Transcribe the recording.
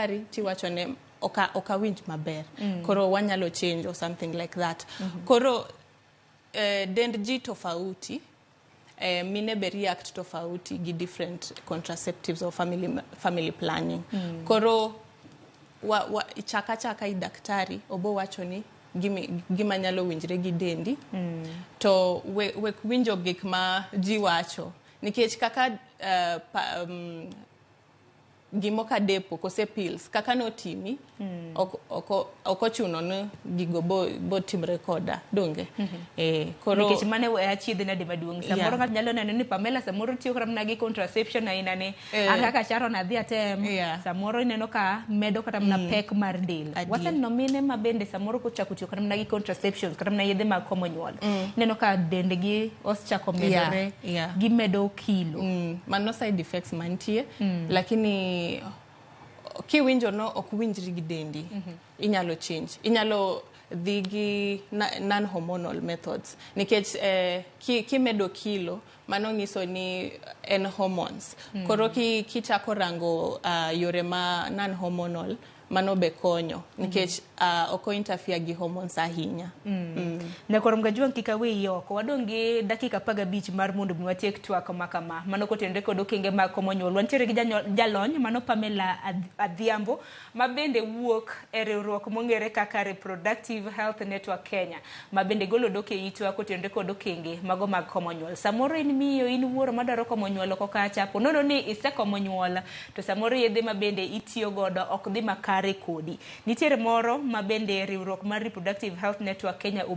daktari tiwacho ne ok awinj maber, koro wanyalo change or something like that. Koro dend ji tofauti, mine be react tofauti gi different contraceptives or family planning. Koro wa chaka chaka i daktari obo wacho ni gima nyalo winjre gi dendi to wek winjo gik ma ji wacho, nikech kaka gimo ka depo kose pills kaka notimi, ok ochuno ni gigo bo timre koda donge. Koro Nikech mano e achiedh nade maduong'. Samoro ng'ato nyalo neno ni Pamela samoro tiyo kata mana gi contraception aina ni an kaka Sharon adhi atem, samoro ineno ka medo kata mana pek mar del. Waseneno mine ma bende samoro kochako tiyo kata mana gi contraceptions, kata mana yedhe mag komo nyuol, ineno ka dendgi osechako medore, gimedo kilo. Mano side effects mantie, lakini kiwinjo no ok winjri gi dendi, inyalo change, inyalo dhi gi non hormonal methods, nikech kimedo kilo, mano nyiso ni en hormones. Koro kichako rango yore ma non hormonal, mano be konyo nikech ok o interfere gi hormones ahinya. Nyakwar Mgajuang', kik aweyi oko. Wadong' gi dakika 15 mar mondo mi watiek twak ma kama. Mano kotenore kod okenge mag komo nyuol. Wantiere gi jalony mano Pamela Adhiambo, ma bende wuok e riwruok mong'ere kaka Reproductive Health Network Kenya, ma bende golo dok e itwa kotenore kod okenge mago mag komo nyuol. Samoro in miyo, in wuoro madwaro komo nyuol oko kacha, po nono ni isekomo nyuol, to samoro yedhe ma bende itiyo godo ok dhi makare kodi. Nitiere moro ma bende riwruok mar Reproductive Health Network Kenya.